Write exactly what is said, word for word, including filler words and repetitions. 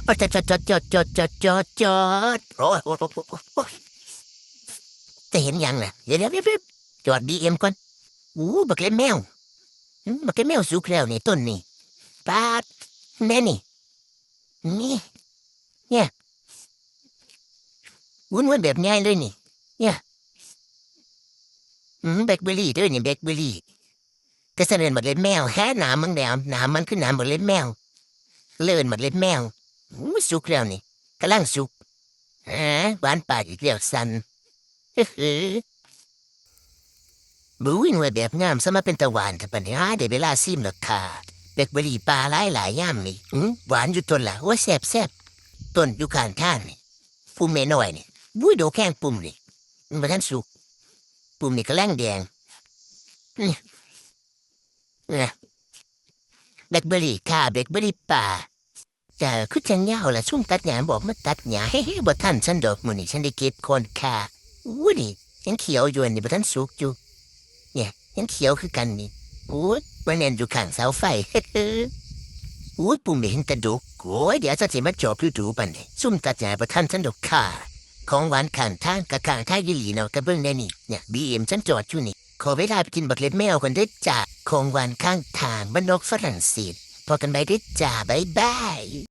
โอ้ยจอดจอดจอดจอดจอดจอดจอดโอ้ยโอ้ยโอ้ยโอ้ยโอ้ยจะเห็นหยังน่ะ เดี๋ยวเดี๋ยวเดี๋ยวเดี๋ยวจอดบีเอ็มก่อน อู้บักเล็บแมว อืมบักเล็บแมวสุกแล้วนี่ต้นนี่ปาดแน่นี่ นี่ เนี่ยวุ้นวุ้นแบบง่ายเลยนี่ เนี่ย อืมแบล็คเบอร์รี่ด้วยนี่แบล็คเบอร์รี่ ก็เสนอหมดเลยแมวแฮะหนามมันแหลมหนามมันคือหนามหมดเลยแมวเลินหมดเลยแมวอู้สุกแล้วนี่กำลังสุกฮะหวานปากอีกแล้วสันเฮ้อบุ้ยหน่วยแบบงามสมาเป็นตะหวานแต่ปัญหาเดี๋ยวเวลาซิมหรอกค่ะแบล็คเบอร์รี่ปลาหลายหลายย่ามนี่อืมหวานอยู่ต้นละโอ้ยแซ่บแซ่บต้นอยู่ข้างทางนี่ ปุ่มน้อยๆนี่บุ้ยโดแข้งปุ่มนี่มันบ่ทันสุก ปุ่มนี่กำลังแดงนี่เนี่ยแบล็คเบอร์รี่ค่ะแบล็คเบอร์รี่ป่าจะคือจังยาวล่ะซุ่มตัดหญ้าบอกมาตัดหญ้าเฮ้ๆบ่ทันฉันดอกมื้อนี้ฉันได้เก็บก่อนค่ะอู้นี่ยังเขียวอยู่อันนี้บ่ทันสุกอยู่ เนี่ยยังเขียวคือกันนี่อู้ยมาแน่นอยู่ข้างเสาไฟอู้ยปุ่มนี่เห็นกระดูกโอ้ยเดี๋ยวฉันสิมาจอบดูดูปันนี่ซุ่มตัดหญ้าบ่ทันฉันดอกค่ะของหวานข้างทางกับข้างทางอีหลีเนาะกะเบิ่งแน่นี่เนี่ยบีเอ็มฉันจอดอยู่นี่ขอเวลาไปกินบักเล็บแมวก่อนเด้อจ้าของหวานข้างทางบ้านนอกฝรั่งเศสพอกันใหม่เด้อจ้าบ๊ายบาย